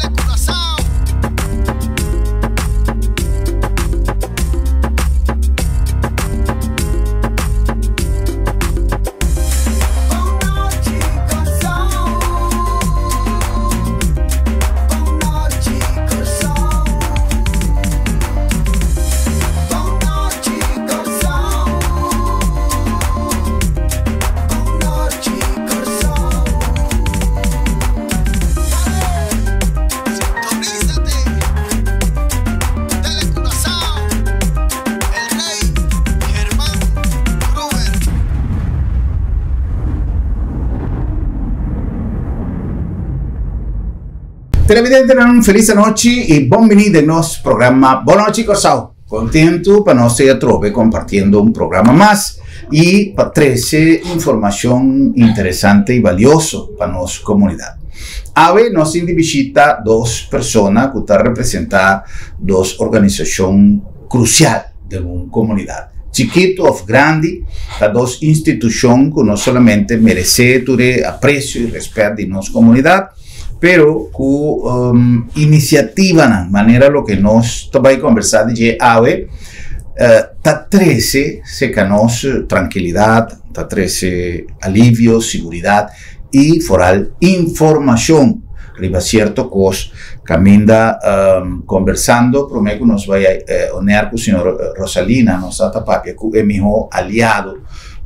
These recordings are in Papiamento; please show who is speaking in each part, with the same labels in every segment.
Speaker 1: Telecuraçao. Sintonízate. Telecuraçao. El Rey Germán Gruber.
Speaker 2: Televidentenan felis anochi y bon bini den nos programa Bon Nochi Kòrsou. Kontentu pa nos ta atrobe kompartiendo un programa mas i pa trese informashon interesante i balioso pa nos komunidat. Awe nos tin di bishita dos persona ku ta representá dos organisashon krusial den un komunidat, chikitu òf grandi, ta dos institushon ku no solamente meresé tur e apresio i rèspèt di nos komunidat, Pero ku inisiativanan manera loke nos ta bai kombersá di dje awe ta trese serka nos trankilidat, ta trese alivio, siguridat i foral informashon riba sierto kos kaminda kombersando promé ku nos bai oner ku señor Rosalina nos a ta papia ku e mihó aliado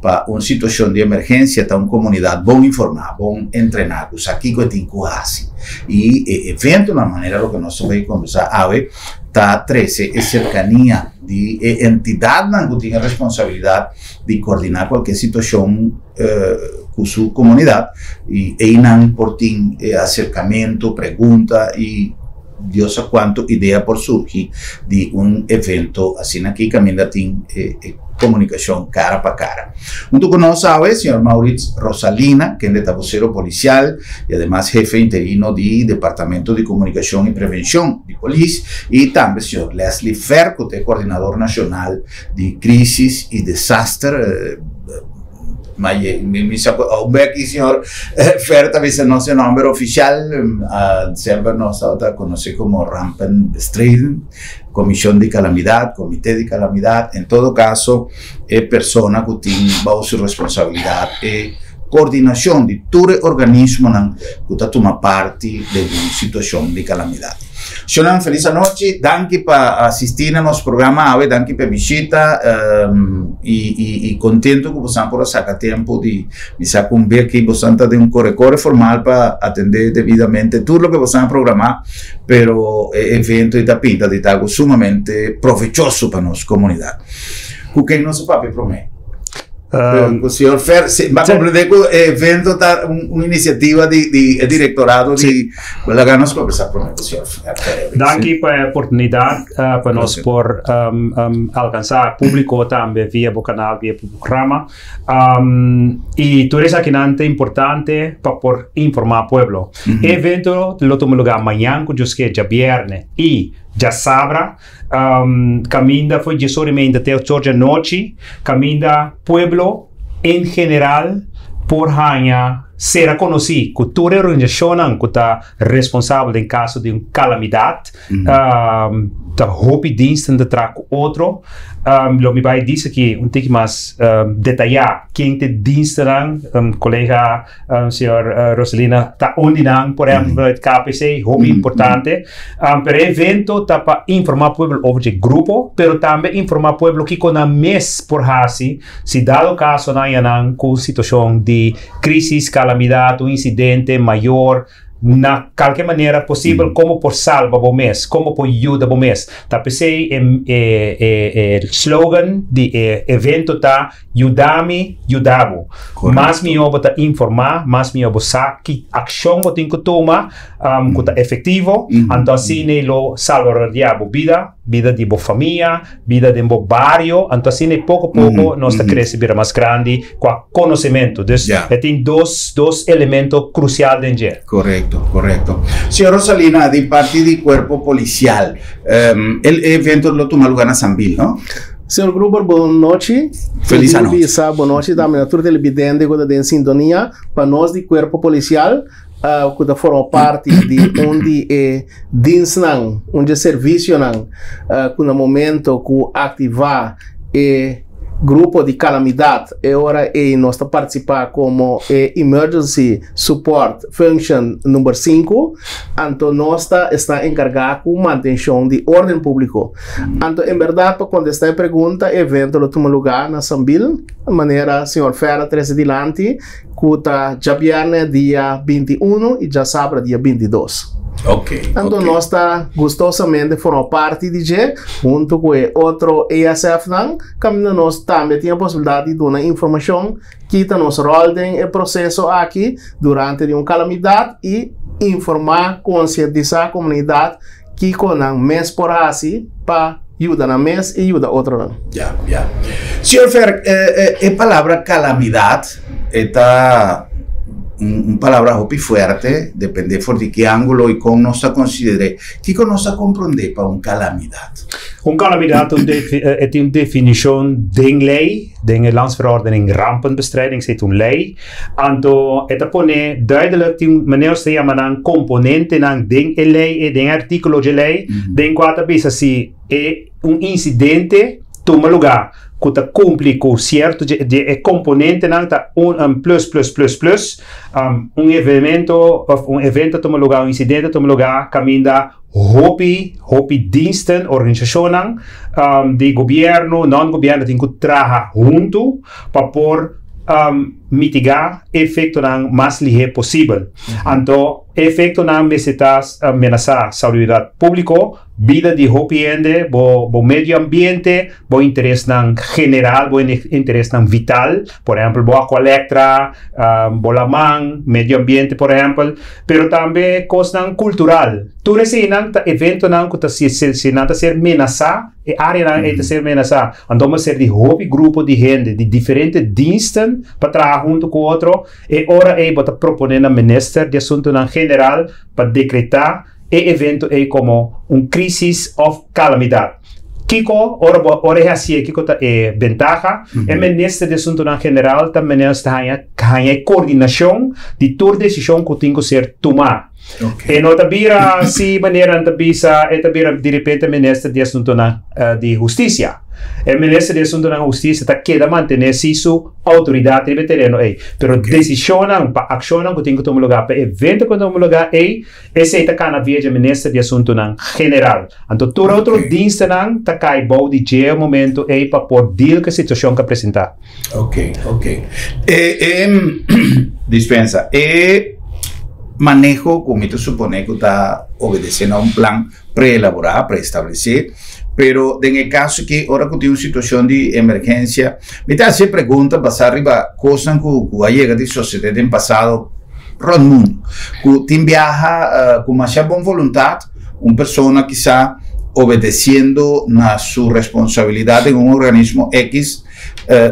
Speaker 2: Pa un situashon di emergensia ta un komunidat bon informá, bon entrená ku sa kiko e tin ku hasi. I e eventonan manera loke nos ta bay kombersá awe ta trese e serkania di e entidatnan ku tin e responsabilidat di kordiná kualke situashon ku su komunidat i einan por tin e aserkamentu, pregunta i Dios sa cuanto idea por surgi di un evento asina aki caminda tin e comunicacion cara pa cara. Hunto cu nos awe señor Maurits Rosalina, kende ta vocero policial y ademas hefe interino di Departamento di Comunicacion y Prevencion di Polis y tambe señor Leslie Fer cu ta e coordinador nacional di Crisis y Desaster. Mi sa ku aun aki señor Fer ta bisa nos e nomber oficial, semper nos tabata conoce como Rampenbestrijding, Comision di Calamidad, Comite di Calamidad, en todo caso e persona ku tin bao su responsabilidad e coordinacion di tur e organismonan ku ta tuma parti den un situacion di calamidad. Shonnan felis anochi, danki pa asisti na nos programa awe, danki pa e bishita y y contento cu bosan por a saca tempo di mi sa cu un beki bosan ta den un core core formal pa atende debidamente tur loke bosan a programa, pero e evento y ta pinta di ta algo sumamente provechoso pa nos comunidad. Cu ken nos a papia prome? Cu señor Fer, si, ba comprende cu e evento ta un, un iniciativa di, di e directorado di, laga nos conversa prome cu señor Fer.
Speaker 3: Danki pa e oportunidad uh, pa nos por um, um, alcansa publico tambe via bo canal, via bo programa. Um, y tur esakinan ta importante pa por informa pueblo. Mm -hmm. Evento lo tuma lugar mañan cu Dios ke djabierne y djasabra. Caminda foi diesor y meinta te ocho dje anochi, caminda pueblo en general por haña sera conoci cu tur e organisacionnan cu ta responsabel den caso di un calamidad, ta hopi diensten ta traha cu otro. Lo mi bay dice aki un tiki mas detaya ken ta e dienstennan, colega Señor Roselina ta un di nan, por ehempel, vanuit KPC, hopi importante. Pero e evento ta pa informa pueblo over dje grupo, pero tambe informa pueblo kiko nan mes por hasi si dado caso nan haña nan ku un situacion di crisis, calamidad, un incidente mayor, na kalke manera posibel como por salba bo mes, como por yuda bo mes. Ta p'esei e e e slogan di e evento ta Yuda mi, yuda bo. Mas mihó bo ta informá, mas mihó bo sa ki akshon bo tin ku tuma ku ta efektivo, anto asina lo salvaguardiá bo bida, bida di bo famia, bida den bo bario, anto asina poko poko nos ta krese bira mas grandi ku a konosementu. Dus e tin dos dos elemento krusial den dje.
Speaker 2: Korekto, korekto. Señor Rosalina, di parti di Kuerpo Polisial, e evento lo tuma lugá na Sambil, no?
Speaker 4: Señor Gruber, bon nochi.
Speaker 2: Feliz anochi.
Speaker 4: Bisa bon nochi tambe na tur televidente ku ta den sintonia. Pa nos di Kuerpo Polisial. Ku ta forma parti di un di e dienstnan, un di e servisionan ku na momento ku aktivá e grupo di kalamidat, e ora ei nos ta partisipá komo e Emergency Support Function number sinku. Anto nos ta esnan enkargá ku mantenshon di órden públiko. Anto en bèrdat pa kontestá e pregunta, e evento lo tuma lugá na Sambil, manera señor Fer a trese dilanti. Ku ta djabièrnè dia 21 i djasabra dia 22. Anto nos ta gustosamente forma parti di dje huntu ku e otro ESF-nan, kaminda nos tambe tin e posibilidat di duna informashon ki ta nos ròl den e proseso aki durante di un kalamidat i informá, konsientisá komunidat kiko nan mes por hasi pa yuda nan mes i yuda otronan.
Speaker 2: Ya, ya. Señor Fer, e palabra calamidad e ta un palabra hopi fuerte, depende for di ki angulo y con nos ta consider'é. Kiko nos ta comprende pa un calamidad?
Speaker 3: Un calamidad e tin un definicion den ley, den e Landsverordening Rampenbestrijding esei ta un ley. Anto e ta pone duidelijk tin manera nos ta yama nan componentenan den e ley e den e articulo dje ley den cua ta bisa si e un incidente tuma lugar cu ta cumpli cu cierto dje dje e componentenan ta un plus plus plus plus un evento of un evento tuma lugar un incidente tuma lugar caminda hopi hopi diensten organisacionnan di gobierno non gobierno tin cu traha hunto pa por mitigá e efektonan mas lihé posibel. Anto e efektonan mester ta menasá salubridat públiko, bida di hopi hende, bo bo medio ambiente, bo interesnan general, bo interesnan vital, por ehèmpel bo akualektra, bo laman, medio ambiente por ehèmpel, pero tambe kosnan kultural. Tur eseinan ta eventonan ku ta si si nan ta ser menasá. E áreanan ei ta ser menasá. Anto mester di hopi grupo di hende di diferente diensten pa traha huntu ku otro. E ora ei bo ta proponé na Minister di Asuntunan General pa dekretá e evento ei komo un krísis òf kalamidat. Kiko ora bo ora e hasié kiko ta e bentaha? E Minister di Asuntunan General ta minister haña haña e koordinashon di tur desishon ku tin ku ser tumá. E no ta bira si manera nan ta bisa e ta bira direpente minister di asuntonan di hustisia. E minister di asuntonan hustisia ta keda mantene si su outoridat riba e tereno ei. Pero desishonnan pa akshonnan ku tin ku tuma lugá pa evento ku tuma lugá ei, esei ta kana via dje minister di asuntonan general. Anto tur otro dienstennan ta kai bou di dje e momento ei pa por deal ku e situashon ku a presentá.
Speaker 2: Ok, ok. E, e, dispensa, e maneho ku mi ta supone ku ta obedesé na un plan preelaborá, preestablesé, pero den e kaso aki ora ku tin un situashon di emergensia, mi ta hasi e pregunta basá riba kosnan ku ku a yega di sosodé den pasado rònt mundu, ku tin biaha ku masha bon voluntat un persona kisá obedesiendo na su responsabilidat den un organismo X,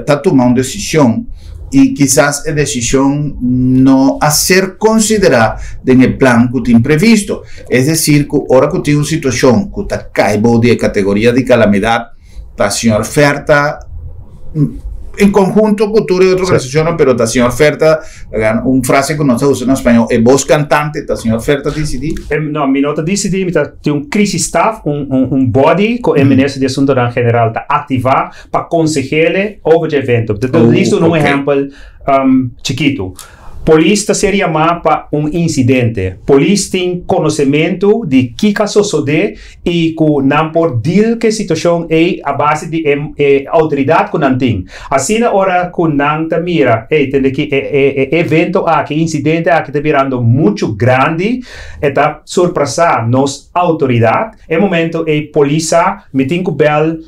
Speaker 2: ta tuma un desishon i kisas e desishon no a ser konsiderá den e plan ku tin previsto. Es desir ku ora ku tin un situashon ku ta kai bou di e kategoria di kalamidat, ta señor Fer ta en konhunto ku tur e otro organisashonnan, pero ta señor Fer ta Un frase ku nos ta usa na spañol, e bos kantante ta señor Fer ta disidí?
Speaker 3: No, mi no ta disidí, mi ta tin un crisis staff, un un un body ku e minister di asuntonan general ta aktivá pa konseh'é over dje evento. Ta ta listo un ehèmpel chikitu. Polis ta ser yamá pa un insidente. Polis tin konosementu di kiko a sosodé i ku nan por deal ku e situashon ei a base di e e outoridat ku nan tin. Asina ora ku nan ta mira, ey, tende ki e e e evento aki, e insidente aki ta birando muchu grandi, e ta surprasá nos outoridat, e momento ei polis sa, mi tin ku bèl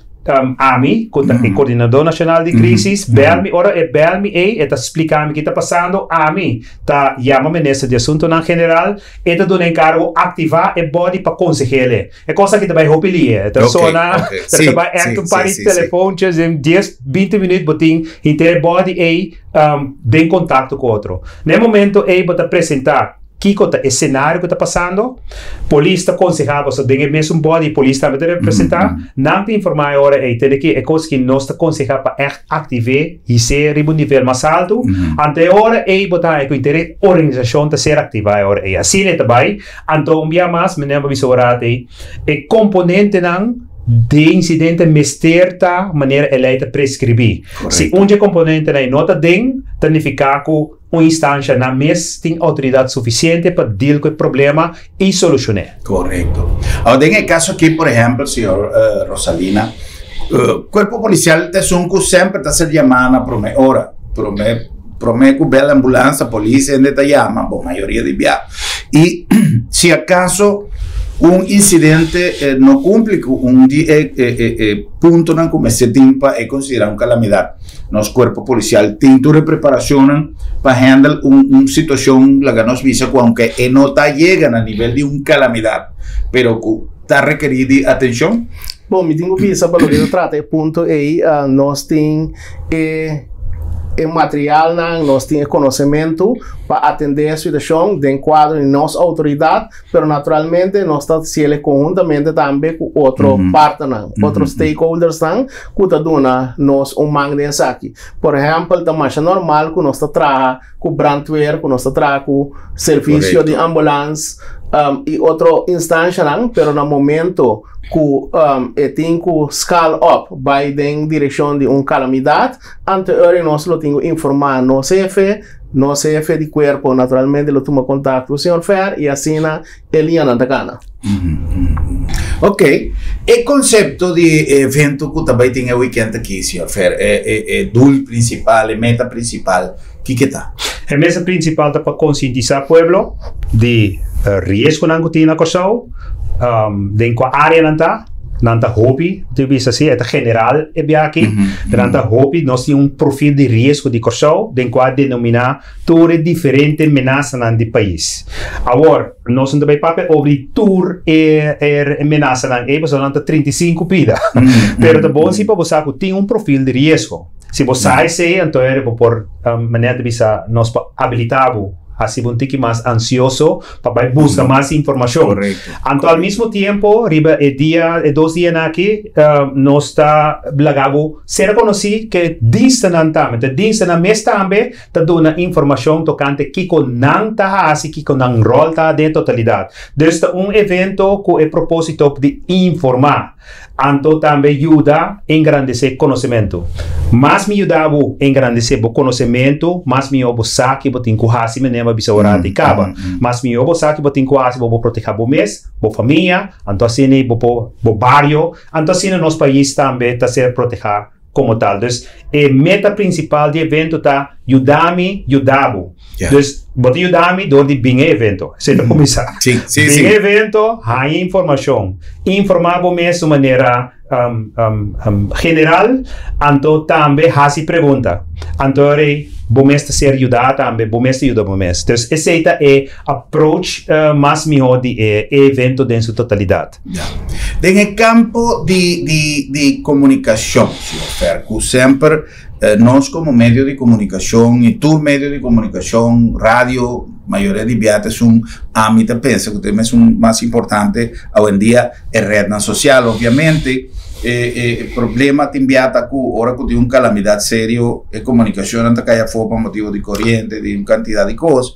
Speaker 3: ami, ku ta e koordinadó nashonal di krísis, bèl mi, ora e bèl mi ei, e ta splika mi ki ta pasando, ami ta yama minister di asuntunan general, E ta duna enkargo aktivá e body pa konseh'é. E kos aki ta bai hopi lihe. E ta sona, pero ta bai ègt un par di telefoontjes, den dies, binti minüt bo tin henter e body ei den kontakto ku otro. Na e momento ei bo ta presentá. kiko ta e scenario ku ta pasando. Polis ta konsehá boso den e mesun body, polis tambe ta representá. Nan ta informá e ora ei, tende ki e kos ki nos ta konsehá pa ègt aktiv'é, his'é riba un nivel mas altu. Anto e ora ei bo ta haña ku henter e organisashon ta ser aktivá e ora ei. Asina e ta bai. Anto un bia mas, meneer bo bisa ora ei, e komponentenan di e insidente mester ta manera e lei ta preskribí. Si un dje komponentenan ei no ta den, ta nifiká ku un instansha nan mes tin outoridat sufisiente pa deal ku e problema i solushon'é.
Speaker 2: Korekto. Awor den e kaso aki, por ehèmpel, señor Rosalina, kuerpo polisial ta esun ku semper ta ser yamá na promé ora, promé promé ku bèl ambulansa, polis hende ta yama, bon mayoria di bia. I si akaso un insidente no kumpli ku un di e e puntonan ku mester tin pa e konsiderá un kalamidat, Nos cuerpo policial tin tur e preparacionnan pa handle un un situacion, laga nos bisa cu aunke e no ta yega na nivel di un calamidad, pero cu ta rekeri di atencion.
Speaker 4: Bon, mi tin cu bisa pa loke ta trata e punto ey, nos tin e e materialnan, nos tin e conocemento pa atende e situacion den cuadro di nos autoridad, Pero naturalmente nos ta hasiel konhuntamente tambe ku otro partnernan, otro stakeholdersnan ku ta duna nos un man den esaki. Por ehèmpel, ta masha normal ku nos ta traha ku brandweer, ku nos ta traha ku servisio di ambulans i otro instanshanan, pero na momento ku e tin ku skal op bai den direkshon di un kalamidat, anto e ora nos lo tin ku informá nos hefe, Nos hefe di kuerpo naturalmente lo tuma kontakto ku señor Fer i asina e liñanan ta kana.
Speaker 2: Ok, e konsepto di e evento ku ta bai tin e wikènt aki, señor Fer, e e e doel prinsipal, e meta prinsipal, kiko ta?
Speaker 3: E meta prinsipal ta pa konsientisá pueblo di riesgonan ku tin na Kòrsou, den kua área nan ta. Nan ta hopi, te bisa si, e ta general e bia aki, pero nan ta hopi, nos tin un profil di riesgo di Kòrsou den kua denominá tur e diferente menasanan di pais. Awor, nos no ta bai papia over di tur e e menasanan ei, pasobra nan ta 35 pida. Pero ta bon si pa bo sa ku tin un profil di riesgo. Si bo sa esei, anto bo por, manera ta bisa, nos por abilitá bo. Hasi bo un tiki mas ansioso pa bai buska mas informashon. Anto al mismo tiempo riba e dia, e dos dianan aki, nos ta laga bo ser konosí ke dienstennan tambe. Entonces dienstennan mes tambe ta duna informashon tokante kiko nan ta hasi, kiko nan ròl ta den e totalidat. Dus ta un evento ku e propósito di informá. Anto tambe yuda engrandesé konosementu. Mas mi yuda bo engrandesé bo konosementu, mas mihó bo sa ki bo tin ku hasi, manera mi a bisa ora di kaba. Mas mihó bo sa ki bo tin ku hasi pa bo protehá bo mes, bo famia, anto asina bo por bo bario, anto asina nos pais tambe ta ser protehá komo tal. Dus e meta prinsipal di evento ta yuda mi yuda bo. Dus bo ta yuda mi dor di bin e evento. Esei ta kuminsá. Bin e evento, haña informashon. Informá bo mes di un manera general, anto tambe hasi pregunta. Anto rei bo mes ta ser yudá tambe, bo mes ta yuda bo mes. Dus esei ta e approach mas mihó di e evento den su totalidat.
Speaker 2: Ya. Den e kampo di di di komunikashon, señor Fer, ku semper nos komo medio di komunikashon i tur medio di komunikashon, radio, mayoria di bia ta esun, ami ta pensa ku ta e mesun mas importante awendia, e rednan sosial. Obviamente e e problema tin bia ta ku ora ku tin un kalamidat serio e komunikashonnan ta kai afó pa motibu di koriente, di un kantidat di kos,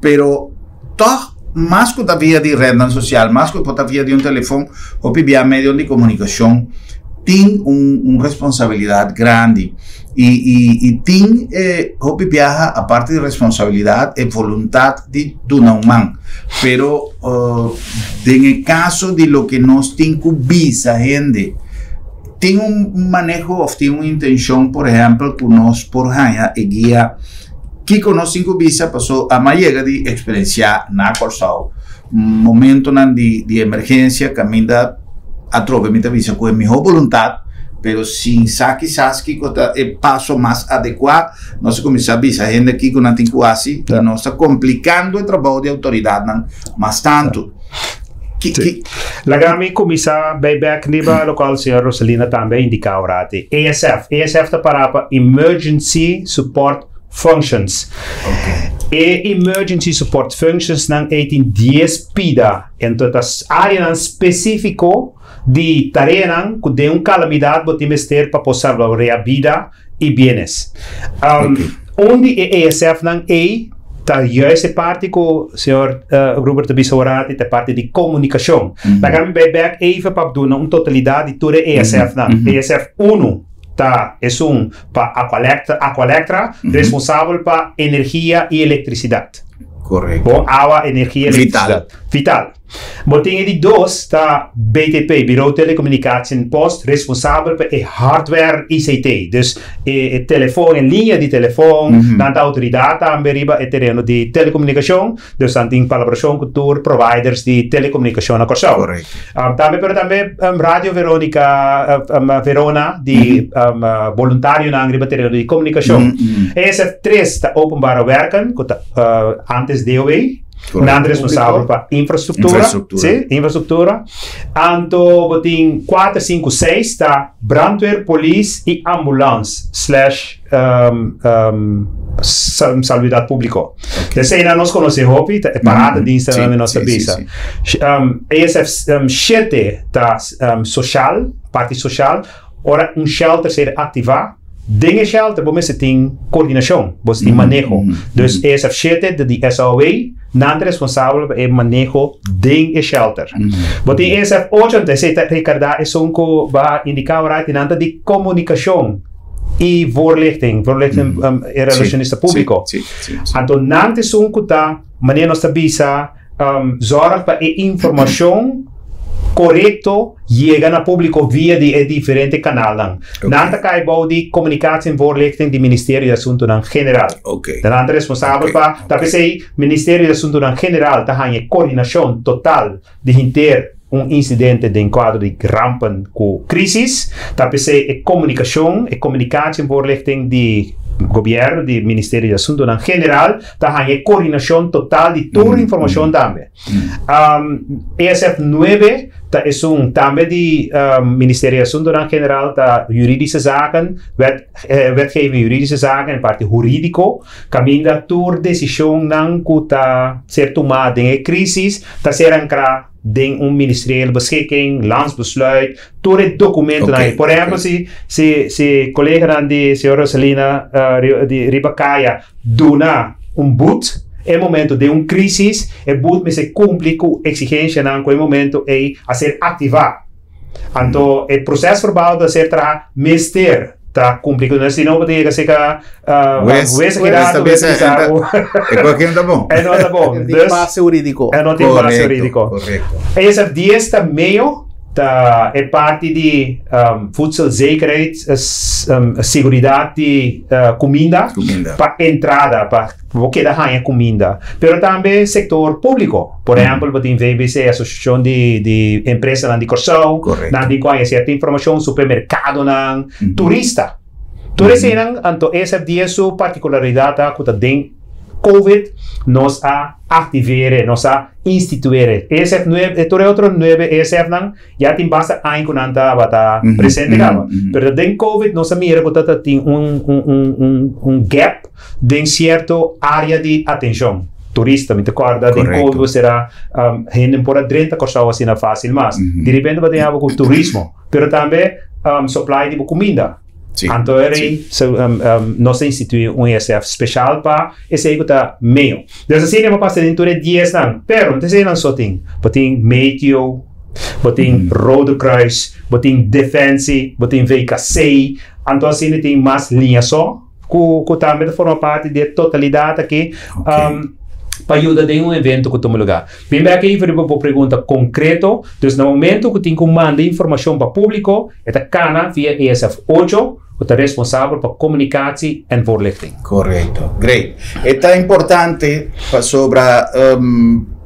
Speaker 2: pero Tòg, mas ku ta via di retnan sosial, mas ku por ta via di un telefon, hopi bia medionan di komunikashon tin un un responsabilidat grandi i i i tin e hopi biaha aparte di responsabilidat e voluntat di duna un man. Pero den e kaso di loke nos tin ku bisa hende tin un maneho òf tin un intenshon por ehèmpel ku nos por haña e guia. Kiko nos tin ku bisa paso ama yega di eksperensiá na Kòrsou momentonan di di emergensia kaminda atrobe mi ta bisa ku e mihó boluntat pero sin sa kisas kiko ta e paso mas adekuá nos a kuminsá bisa hende kiko nan tin ku hasi i nos ta komplikando e trabou di outoridatnan mas tantu. Ki ki.
Speaker 3: Laga mi kuminsá bai bèk riba lokual señor Roselina tambe a indiká ora ati. ESF. ESF ta pará pa Emergency Support Functions. E emergency support functions nan ei tin 10 pida. Anto ta áreanan spesífiko di tareanan ku den un kalamidat bo tin mester pa por salvaguardiá bida i bienes. Un di e ESF nan ei ta juist e parti ku señor Gruber ta bisa ora ta e parti di komunikashon. Laga mi bai bek even pa duna un totalidat di tur e ESF nan. ESF unu ta esun pa Aqualectra, Aqualectra responsabel pa energia i elektrisidat.
Speaker 2: Korekto.
Speaker 3: Bon, awa, energia,
Speaker 2: Vital.
Speaker 3: elektrisidat. Vital. Bo tin e di dos ta BTP, Bureau Telecommunicatie en Post, responsabel pa e hardware ICT. Dus e, e telefon, e liña di telefon, nan ta outoridat tambe riba e tereno di telekomunikashon. Dus nan tin palabrashon ku tur providers di telekomunikashon na Kòrsou.
Speaker 2: Korekto.
Speaker 3: Tambe pero tambe Radio Veronica Verona di boluntarionan riba tereno di komunikashon. ESF 3 ta Openbare Werken ku ta antes DOW. Nan ta responsabel pa infrastruktura.
Speaker 2: Infrastruktura.
Speaker 3: Si, infrastruktura. Anto bo tin 4, 5, 6 ta brandweer, polis i ambulans slash Salubridat Públiko. Eseinan nos konosé hopi, ta e parada dienstennan di nos ta bisa. ESF 7 ta sosial, parti sosial. Ora un shelter ser aktivá, den e shelter bo mester tin koordinashon, bo mester tin maneho. Dus ESF 7 ta di SOAW, nan ta responsabel pa e maneho den e shelter. Bo tin ESF 8, anto esei ta rekardá esun ku bo a indiká ora aki, nan ta di komunikashon. I voorlichting, voorlichting e relacionista público. Anto nan ta esun ku ta, manera nos ta bisa, zorg pa e informashon korekto yega na públiko via di e diferente kanalnan. Nan ta kai bou di Communicatie en Voorlichting di Ministerio di Asuntunan General. Nan ta responsabel pa, ta p'esei Ministerio di Asuntunan General ta haña e koordinashon total di henter un insidente den kuadro di rampen ku krisis, ta p'esei e komunikashon, e communicatie en voorlichting di gobièrnu, di Ministerio di Asuntunan General ta haña e koordinashon total di tur informashon tambe. ESF nuebe ta esun tambe di Ministerio di Asuntunan General ta Juridische Zaken, wet, wetgeving juridische zaken, e parti hurídiko, Kaminda tur desishonnan ku ta ser tumá den e krísis ta ser ankrá den un ministeriële beschikking, landsbesluit, tur e dokumentonan ei. Por ehèmpel, si si si koleganan di señor Roselina di riba kaya duna un but e momento den un krísis, e but mester kumpli ku eksigenshanan ku e momento ei a ser aktivá. Anto e proces-verbaal ta ser traha mester ta cumpli cu nos, si no bo ta yega cerca
Speaker 2: Hues,
Speaker 3: hues Gerardo,
Speaker 2: hues
Speaker 3: hues bisa bo.
Speaker 2: E cualkier no ta bon.
Speaker 3: E no ta bon.
Speaker 4: E tin
Speaker 3: Dus,
Speaker 4: base huridico.
Speaker 3: e no tin base
Speaker 2: Correcto,
Speaker 3: huridico.
Speaker 2: correcto.
Speaker 3: ESF 10 ta medio, ta e parti di voedselzekerheid, seguridad di cuminda,
Speaker 2: Cuminda.
Speaker 3: pa entrada, pa Bo keda haña kuminda. Pero tambe sektor públiko. Por ehèmpel, bo tin VBC, Asosiashon di di Empresanan di Kòrsou. Nan tin ku haña sierto informashon, supermerkadonan, turista. Tur eseinan, anto SFD su partikularidat ta ku ta den Covid nos a aktiver'e, nos a instituer'e. ESF nuebe, tur e otro nuebe ESFnan Ya tin basta aña ku nan tabata presente kaba. Pero den Covid nos a mira ku ta tin un un un un un gap den sierto área di atenshon. Turista, mi ta kòrda den Covid sera hende no por a drenta Kòrsou asina fásil mas. Di repente bo ta yama ku turismo, pero tambe supply di bo kuminda. Anto e rei nos a instituí un ESF special pa esei ku ta meo. Dus asina bo pasa den tur e diesnan, pero no ta eseinan so tin. Bo tin meteo, bo tin Rode Kruis, bo tin Defensie, bo tin VKC, anto asina tin mas liña so ku ku tambe ta forma parti di e totalidat aki pa yuda den un evento ku tuma lugá. Bin bek ei riba bo pregunta konkreto, dus na momento ku tin ku manda informashon pa públiko, E ta kana via ESF 8 ku ta responsabel pa komunikatie en voorlichting.
Speaker 2: Korekto. Great. E ta importante pasobra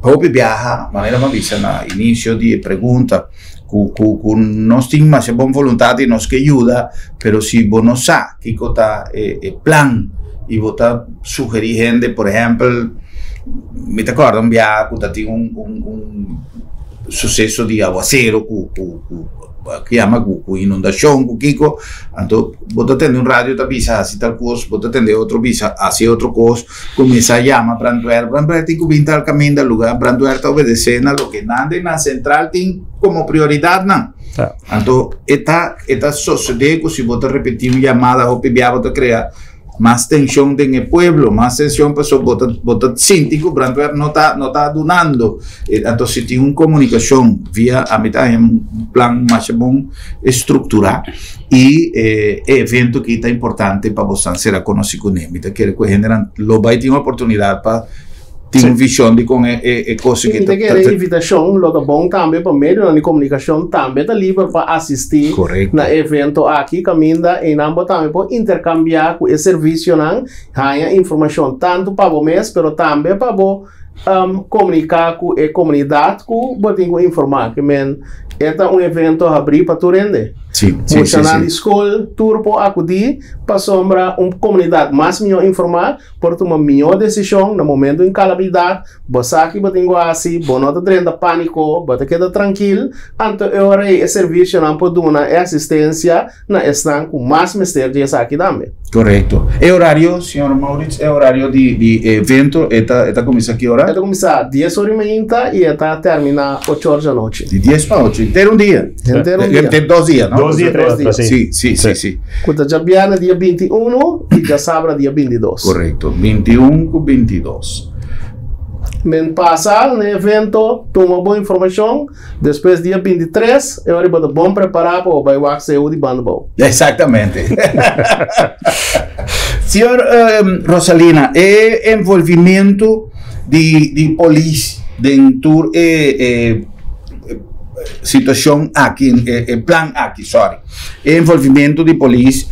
Speaker 2: hopi biaha, manera mi a bisa na inisio di e pregunta, ku ku ku nos tin masha bon voluntat i nos ke yuda, pero si bo no sa kiko ta e e plan i bo ta sugerí hende, por ehèmpel, mi ta kòrda un biaha ku ta tin un un un suseso di aguasero ku ku ku. Ku yama ku inundashon, ku kiko, anto bo ta tende un radio ta bisa hasi tal kos, bo ta tende otro bisa hasi otro kos, kuminsá yama brandweer, brandweer tin ku bin tal kaminda lugá, brandweer ta obedesé na loke nan den nan sentral tin komo prioridatnan. Anto e ta e ta sosodé ku si bo ta repetí un yamada hopi bia bo ta krea mas tenshon den e pueblo, mas tenshon paso bo ta bo ta sinti ku brandweer no ta no ta dunando. Anto si tin un komunikashon via a mi ta haña un plan masha bon estrukturá i e evento aki ta importante pa bosan sera konosí kuné. Mi ta kere ku e hendenan lo bai tin oportunidat pa tin un vishon di kon e kos
Speaker 4: aki ta. Mi ta kere e invitashon lo ta bon tambe pa medionan di komunikashon tambe ta liber pa asistí na e evento aki kaminda einan bo tambe por interkambiá ku e servisionan, haña informashon tantu pa bo mes pero tambe pa bo komuniká ku e komunidat ku bo tin ku informá. Ke men e ta un evento habrí pa tur hende. Muchanan di skol tur por akudí pasobra un komunidat mas mihó informá por tuma mihó desishon na momento di kalamidat, bo sa ki bo tin ku hasi, bo no ta drenta pániko, bo ta keda trankil, anto e ora ei e servisionan por duna e asistensia na esnan ku mas mester di esaki tambe.
Speaker 2: Korekto. E orario, señor Maurits, e orario di di e evento e ta e ta kuminsá ki ora?
Speaker 4: E ta kuminsá dies ora i meinta i e ta terminá ocho ora djanochi.
Speaker 2: Di dies pa ocho, henter un dia.
Speaker 4: Henter un dia.
Speaker 2: Henter dos dia, no?
Speaker 3: Dos dia, tres dia.
Speaker 2: Sí, sí, sí, sí.
Speaker 4: Ku ta djabièrnè dia 21 i djasabra dia 22.
Speaker 2: Korekto, 21 ku 22.
Speaker 4: Men pasa na e evento, tuma bo informashon, despues dia 23 e ora bo ta bon prepará pa bo bai wak seu di banda bou.
Speaker 2: Exactamente. Señor Rosalina, e envolvimento di di polis den tur e e situashon aki, e plan aki, sorry. E envolvimento di polis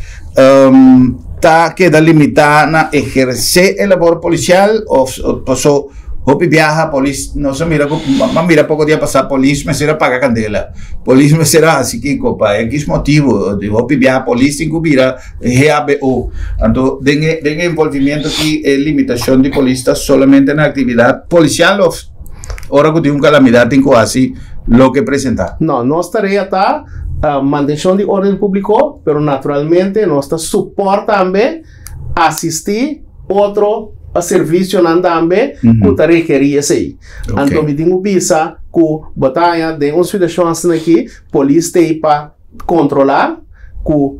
Speaker 2: ta keda limitá na ehersé e labor polisial òf paso hopi biaha polis nos a mira ku a mira poko dia pasá polis mester a paga kandela, polis mester a hasi kiko pa ekis motibu hopi biaha polis tin ku bira GHBO. Anto den e den e envolvimento aki e limitashon di polis ta solamente na aktividat polisial òf ora ku tin un kalamidat tin ku hasi loke presentá?
Speaker 4: No, nos tarea ta mantenshon di orden públiko, pero naturalmente nos ta supòrt tambe, asistí otro servisionan tambe ku ta rekerí esei. Anto mi tin ku bisa ku bo ta haña den un situashon asina aki, polis ta ei pa kontrolá ku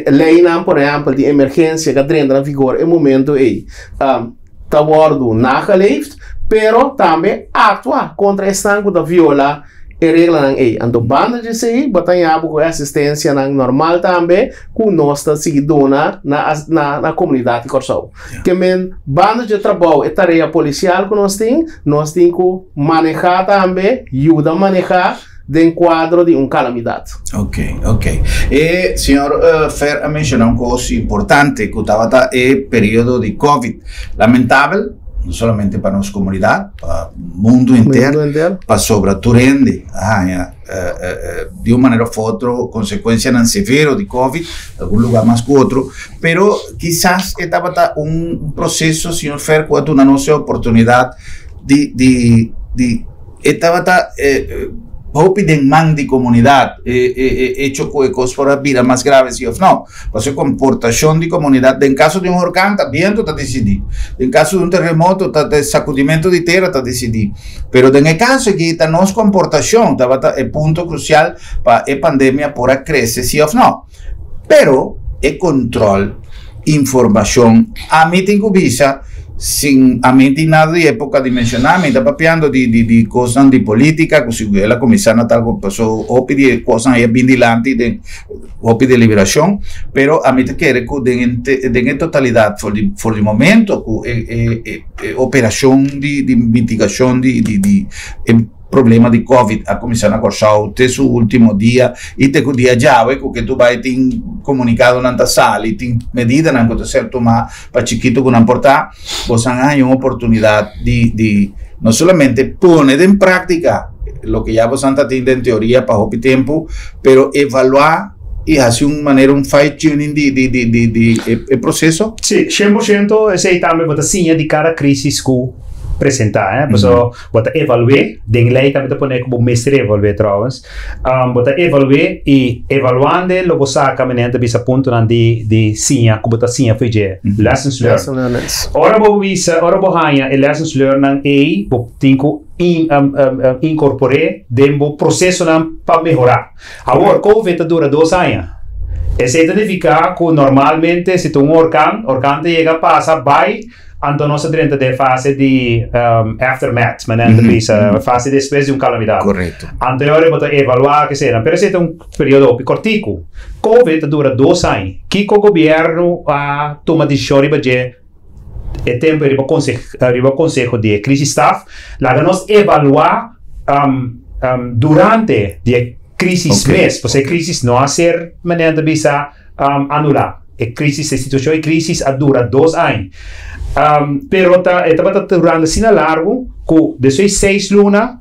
Speaker 4: leinan, por ehèmpel, di emergensia ku a drenta na vigor e momento ei ta wòrdu nageleefd, pero tambe aktua kontra esnan ku ta viola e reglanan ei. Anto banda di esei bo ta haña bo ku e asistensianan normal tambe ku nos ta sigui duna na na komunidat di Kòrsou. Ke men banda di e trabou, e tarea polisial ku nos tin, nos tin ku manehá tambe, yuda manehá den kuadro di un kalamidat.
Speaker 2: Ok, ok. E señor Fer a menshoná un kos importante ku tabata e periodo di Covid. Lamentabel, no solamente pa nos komunidat, pa mundu henter, pasobra tur hende a haña di un manera òf otro konsekuensianan severo di Covid, algun lugá mas ku otro, pero kisas e tabata un proseso, señor Fer, ku a duna nos e oportunidat di di di E tabata hopi den man di komunidat e e echo ku e kos por a bira mas grave si òf no. Pasobra e komportashon di komunidat den kaso di un horkan ta bientu ta disidí, den kaso di un terremoto ta e sakudimentu di tera ta disidí. Pero den e kaso aki ta nos komportashon tabata e punto krusial pa e pandemia por a krese si òf no. Pero e control informacion ami tin cu bisa sin ami tin nada di epoca di menciona mi ta papiando di di di cosnan di politica cu si el a cuminsa na tal paso hopi di e cosnan a bin dilanti den hopi deliberacion pero ami ta kere cu den den e totalidad for di for di momento cu e e e operacion di di mitigacion di di di e Problema di Covid a kuminsá na Kòrsou te su último dia i te ku dia djawe ku ke tu bai tin komunikadonan ta sali, tin medidanan ku ta ser tumá pa chikitu ku nan por ta. Bosan a haña un oportunidat di di no solamente pone den práktika loke ya bosan ta tin den teoria pa hopi tempu, pero evaluá i hasi un manera un fine tuning di di di di di e proseso.
Speaker 3: Sí, 100% esei tambe bo ta siña di kada krísis ku. presentá, eh. Paso bo ta evalu'é, den lei tambe ta pone ku bo mester evalu'é trouwens. Bo ta evalu'é i evaluando lo bo saka manera ta bisa puntonan di di siña ku bo ta siña for dje, lessons learned.
Speaker 4: Lesson learned.
Speaker 3: Ora bo bisa, ora bo haña e lessons learned nan ei, bo tin ku inkorpor'é den bo prosesonan pa mehorá. Awor, Covid ta dura dos aña. Esei ta nifiká ku normalmente si ta un orkan, orkan ta yega pasa bai, anto nos ta drenta den e fase di aftermath, manera nan ta bisa, fase despues di un kalamidat.
Speaker 2: Korekto.
Speaker 3: Anto e ora bo ta evaluá kesenan, pero esei ta un periodo hopi kòrtiku. Covid ta dura dos aña. Kiko gobièrnu a tuma desishon riba dje e tempu ei riba riba konseho di e crisis staff? Laga nos evaluá durante di e crisis mes, pasobra e crisis no a ser, manera nan ta bisa, anulá. E crisis, e situacion e crisis a dura dos aña. Pero ta e tabata durando asina largo cu despues di seis luna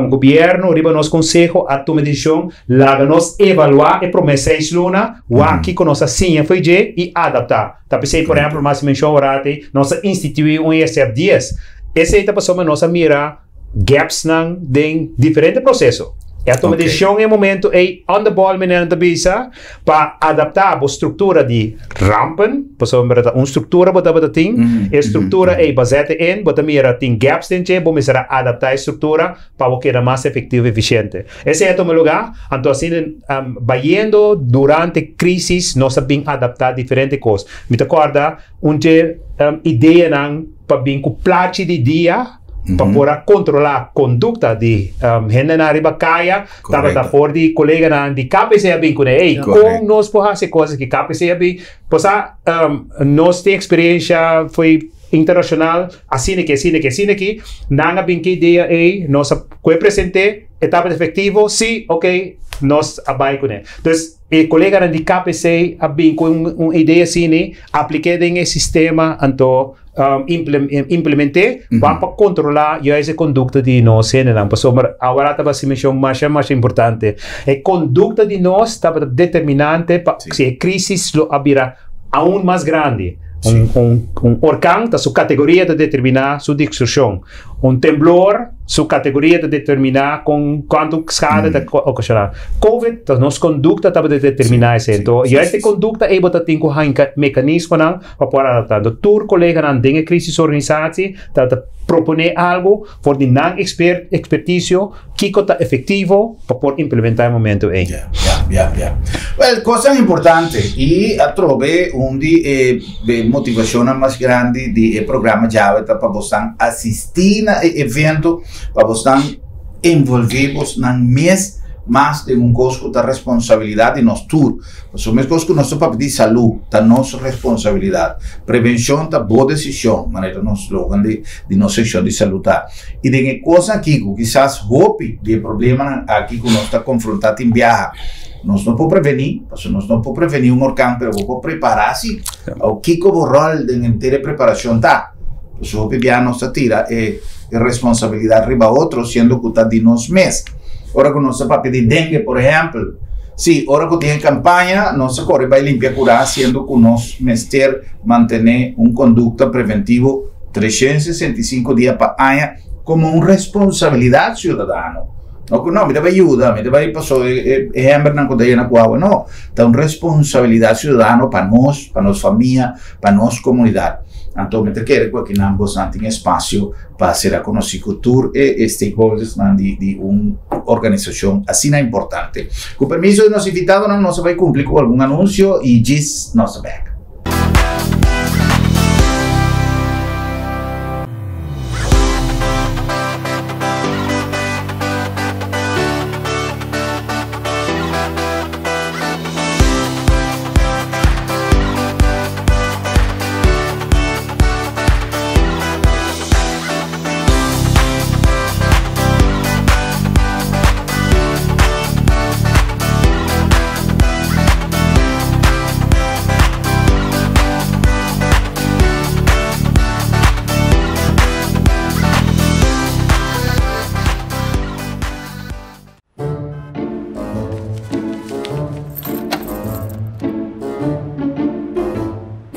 Speaker 3: gobierno riba nos conseho a tuma e decision laga nos evalua e prome seis luna, wak kico nos a siña fo'i dje y adapta. Ta p'esey por ehempel mas mencion orati nos a institui un ESF dies. Esey ta pasobra nos a mira gapsnan den diferente proceso. E a tuma decision e momento ey on the ball meneer nan ta bisa pa adapta bo structura di rampen, pasobra ta un structura bo tabata tin, e structura ey bo zet in, bo ta mira tin gaps den dje, bo mester a adapta e structura pa bo keda mas efectivo y eficiente. Esey a tuma lugar, anto asina bayendo durante crisis nos a bin adapta diferente cos. Mi ta corda un dje ideanan pa bin cu plachi di dia, pa por a controla conducta di hendenan riba caya, tabata for di coleganan di KPC a bin cune, ey, con nos por haci cos aki? KPC a bin, pues a nos tin experiencia foi internacional, asina aki, asina aki, asina aki, nan a bin cu idea ey, nos a cu e presente, e tabata efectivo, si, ok, nos a bay cune. Dus, e coleganan di KPC a bin cu un idea asina, aplique den e sistema, anto implementé wak pa controla juist e conducta di nos hendenan pasobra awor ta basi mencion masha masha importante e conducta di nos tabata determinante pa si e crisis lo a bira aun mas grandi un orkan ta su categoria ta determina su destruccion un temblor su categoria ta determina con cuanto schade ta ocasiona covid ta nos conducta tabata determina esey enton juist e conducta ey bo ta tin cu haña mecanismonan Pa por adaptá. Anto tur koleganan den e krisisorganisatie ta ta proponé algu for di nan eksper ekspertisio kiko ta efektivo pa por implementá e momento ei.
Speaker 2: Ya, ya, ya, ya. Wèl, kosnan importante i atrobe un di e motivashonnan mas grandi di e programa djawe ta pa bosnan asistí na e evento, pa bosnan envolví bosnan mes mas den un kos ku ta responsabilidat di nos tur. Pasobra meskos ku nos ta papia di salú, ta nos responsabilidat. Prevenshon ta bo desishon, manera nos slogan di di nos sekshon di salú ta. I den e kosnan aki ku kisas hopi di e problemanan aki ku nos ta konfrontá tin biaha, nos no por prevení, pasobra nos no por prevení un orkan, pero bo por prepará si. Awor kiko bo ròl den henter e preparashon ta? Pasobra hopi biaha nos ta tira e responsabilidat riba otro, siendo ku ta di nos mes. Ora ku nos ta papia di dengue, por ehèmpel, si, ora ku tin e kampaña, nos ta kore bai limpia kurá, siendo ku nos mester mantené un kondukta preventivo 365 dia pa aña komo un responsabilidat siudadano. No ku no, mi ta bai yuda, mi ta bai paso e hèmbernan ku ta yena ku awa. No, ta un responsabilidat siudadano pa nos, pa nos famia, pa nos komunidat. Anto mi ta kere ku akinan bosnan tin espasio pa sera konosí ku tur e stakeholdersnan di di un organisashon asina importante. Ku permiso di nos invitadonan nos a bai kumpli ku algun anunsio i djis nos ta bèk.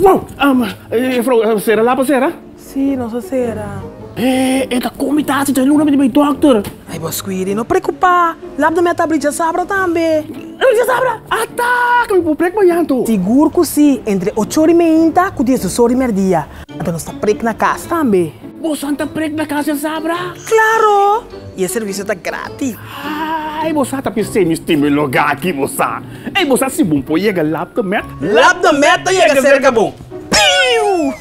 Speaker 4: Wow! Juffrouw, sera lapa sera?
Speaker 5: Sí, nos a sera. E, e ta kon mi ta hasi djaluna mi ta bai dòkter.
Speaker 6: Ai bo Squiri, no preokupá, Lab de Med ta abri djasabra tambe.
Speaker 5: Abri djasabra? Ata, ku mi por prek mañan anto.
Speaker 6: Sigur ku si, entre ocho ora i meinta ku diesdos ora i mèrdia. Anto nos ta prek na kas tambe.
Speaker 5: Bosan ta prek na kas djasabra?
Speaker 6: Klaro! I e servisio ta gratis.
Speaker 5: Ai, bo sa ta p'esei mi stima e lugá aki, bo sa. Ei, bo sa si bo por yega Lab de Med?
Speaker 6: Lab de Med ta yega serka bo. Piu!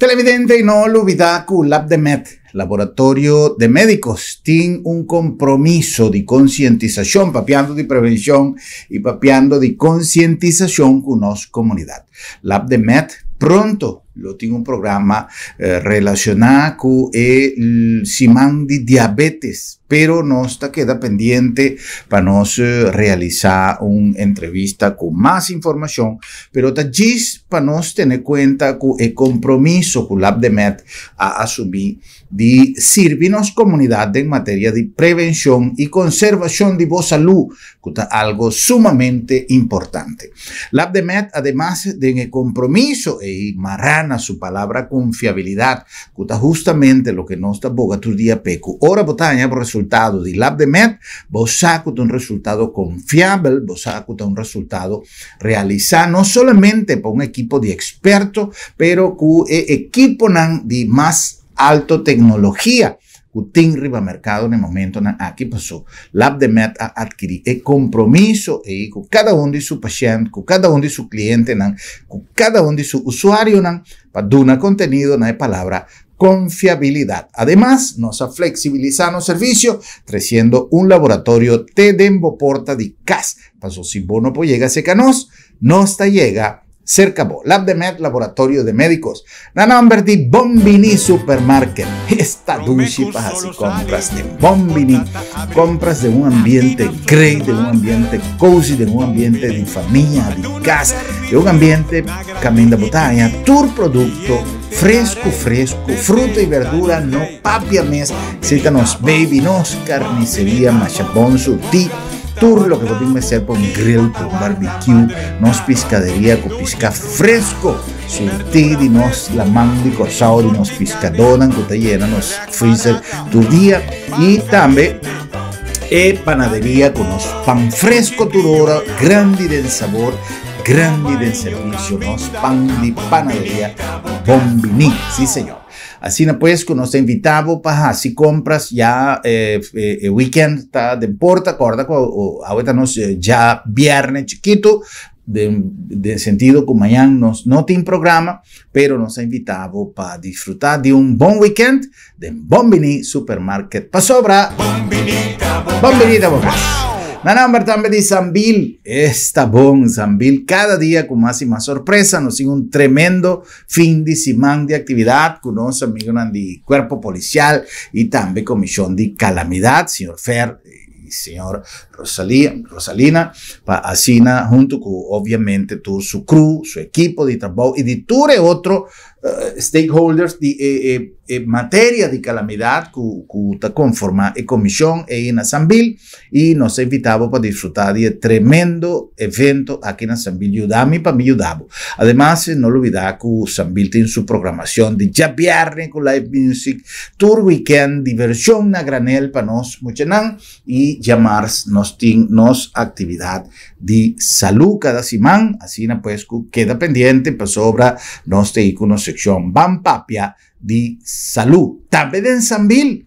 Speaker 2: Televidente, no olvida ku LabDeMed, Laboratorio de Médicos, tin un kompromiso di konsientisashon, papiando di prevenshon i papiando di konsientisashon ku nos komunidat. LabDeMed pronto lo tin un programa relashoná ku e siman di diabetes. Pero nos ta keda pendiente pa nos realisá un entrevista ku mas informashon, pero ta djis pa nos tene kuenta ku e kompromiso ku Labdemed a asumí di sirbi nos komunidat den materia di prevenshon i konservashon di bo salú, ku ta algo sumamente importante. Labdemed ademas den e kompromiso ei mará na su palabra konfiabilidat, ku ta hustamente loke nos ta boga tur dia p'e ku ora bo ta haña bo resultado di Labdemed, bo sa ku ta un resultado konfiabel, bo sa ku ta un resultado realisá no solamente pa un ekipo di eksperto, pero ku e ekiponan di mas alto teknologia ku tin riba merkado na e momentonan aki paso Labdemed a atkirí e kompromiso ei ku kada un di su pashènt, ku kada un di su klientenan, ku kada un di su usuarionan pa duna kontenido na e palabra konfiabilidat. Ademas, nos a fleksibilisá nos servisio tresiendo un laboratorio te den bo porta di kas. Paso si bo no por yega serka nos, nos ta yega serka bo. Labdemed Laboratorio de Médicos. Na nòmber di Bonbiní Supermarket. Esta dushi pa hasi kompras den Bonbiní. Kompras den un ambiente great, den un ambiente cozy, den un ambiente di famia, di kas, den un ambiente Caminda bo ta haña tur producto fresco fresco, fruta y verdura no papia mes, si ta nos baby, nos carniceria masha bon surti, tur loke bo tin mester pa un grill, pa un barbecue, nos piscaderia cu pisca fresco surti di nos laman di Corsao, di nos piscadonan cu ta yena nos freezer tur dia y tambe e panaderia cu nos pan fresco tur ora, grandi den sabor. Grandi den servicio nos pan di panaderia Bon Bini. Sí señor. Asina pues cu nos ta invita bo pa haci compras ya e weekend ta den porta. Corda cu awe ta nos dja bierne chikito den sentido cu mañan nos no tin programa pero nos ta invita bo pa disfruta di un bon weekend den Bon Bini Supermarket pasobra Bon Bini ta bo kas. Na nomber tambe di Sambil, esta bon Sambil cada dia cu mas y mas sorpresa, nos tin un tremendo fin di siman di actividad cu nos amigonan di Cuerpo Policial y tambe Comision di Calamidad, señor Fer y señor Rosalia, Rosalina, pa asina hunto cu obviamente tur su crew, su equipo di trabou y di tur e otro stakeholders di e e materia di calamidad cu cu ta conforma e comision ey na Sambil y nos ta invita bo pa disfruta di e tremendo evento aki na Sambil Yuda mi pa mi yuda bo. Ademas no lubida cu Sambil tin su programacion di djabierne cu live music tur weekend diversion na granel pa nos muchanan y djamars nos tin nos actividad di salú kada siman, asina pues ku keda pendiente pasobra nos ta ei ku nos sekshon Ban Papia di Salú. Tambe den Sambil,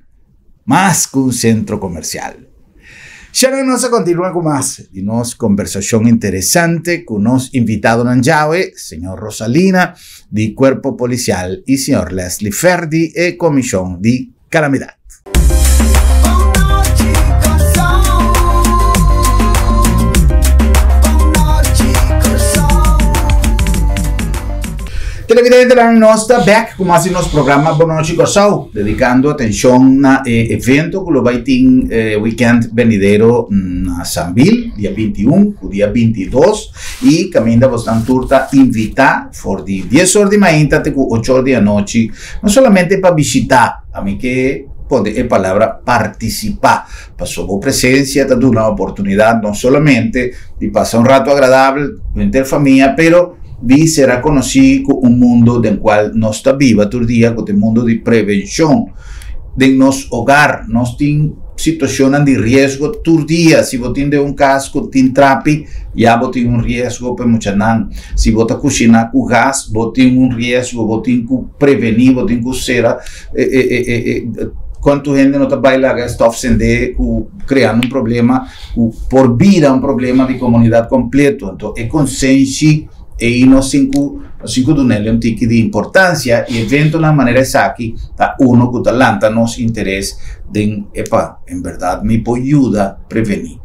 Speaker 2: mas ku un sentro komersial. Sharon nos a kontinua ku mas di nos kombersashon interesante ku nos invitadonan djawe, señor Rosalina di Kuerpo Polisial i señor Leslie Fer di e Komishon di Kalamidat. Televidentenan, nos ta bek ku mas di nos programa Bon Nochi Kòrsou, dedikando atenshon na e evento ku lo bai tin e wikènt benidero na Sambil, dia 21 ku dia 22, i kaminda bosnan tur ta invitá for di dies or di mainta te ku ocho or di anochi, no solamente pa bishitá, ami ke pone e palabra partisipá, pasobra bo presensia ta duna oportunidat no solamente di pasa un rato agradabel ku henter famia, pero di sera konosí ku un mundo den kual nos ta biba tur dia, ku ta e mundo di prevenshon. Den nos hogar nos tin situashonnan di riesgo tur dia. Si bo tin den un kas ku tin trapi, ya bo tin un riesgo pa e muchanan. Si bo ta kushiná ku gas, bo tin un riesgo, bo tin ku prevení, bo tin ku sera e kuantu hende no ta bai laga e stof sendé ku kreando un problema ku por bira un problema di komunidat kompleto. Anto e konsenshi ei nos tin ku nos tin ku dun'el un tiki di importansia i eventonan manera esaki ta uno ku ta lanta nos interes den epa en bèrdat mi por yuda prevení.